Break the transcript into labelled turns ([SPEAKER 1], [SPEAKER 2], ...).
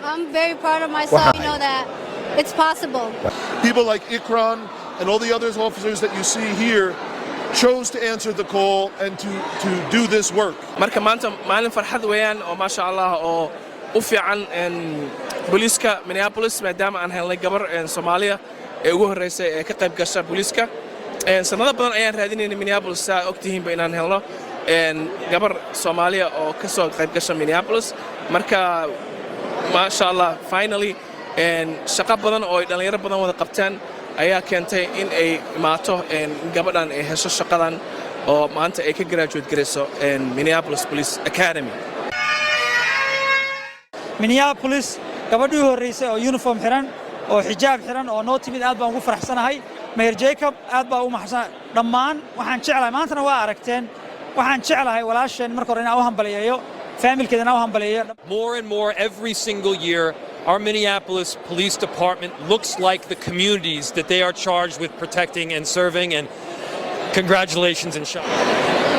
[SPEAKER 1] I'm very proud of myself. You know that it's possible.
[SPEAKER 2] People like Ikran and all the other officers that you see here chose to answer the call and to do this work.
[SPEAKER 3] Marka maanta maalin farxad weeyaan oo, maasha Allah, oo u fiican booliiska Minneapolis, maadaama aan helnay gabar Soomaaliya ee ugu horreysay ee ka qayb gasha booliiska. Sannado badan ayaan raadinaynay Minneapolis, saa ogtihiinba, inaan helno gabar Soomaaliya oo ka soo qayb gasha Minneapolis. Marka, maasha Allah, finally shaqo badan oo ay dhallinyaro badan wada qabteen ayaa keentay in ay imaato gabadhan ay hesho shaqadan oo maanta ay ka graduate garayso Minneapolis Police Academy.
[SPEAKER 4] Minneapolis gabadhii u horreysay oo uniform xiran oo xijaab xiran oo noo timid, aad baan ugu faraxsanahay. Mayor Jacob aad baa ugu maxsan. Dhammaan waxaan jeclahay, maantana waa aragteen, waxaan jeclahay walaasheen marka hore inaan u hambaliyeeyo, faamilkeeda inaan u hambaliyeeyo.
[SPEAKER 5] More and more every single year, our Minneapolis Police Department looks like the communities that they are charged with protecting and serving. And congratulations, inshallah.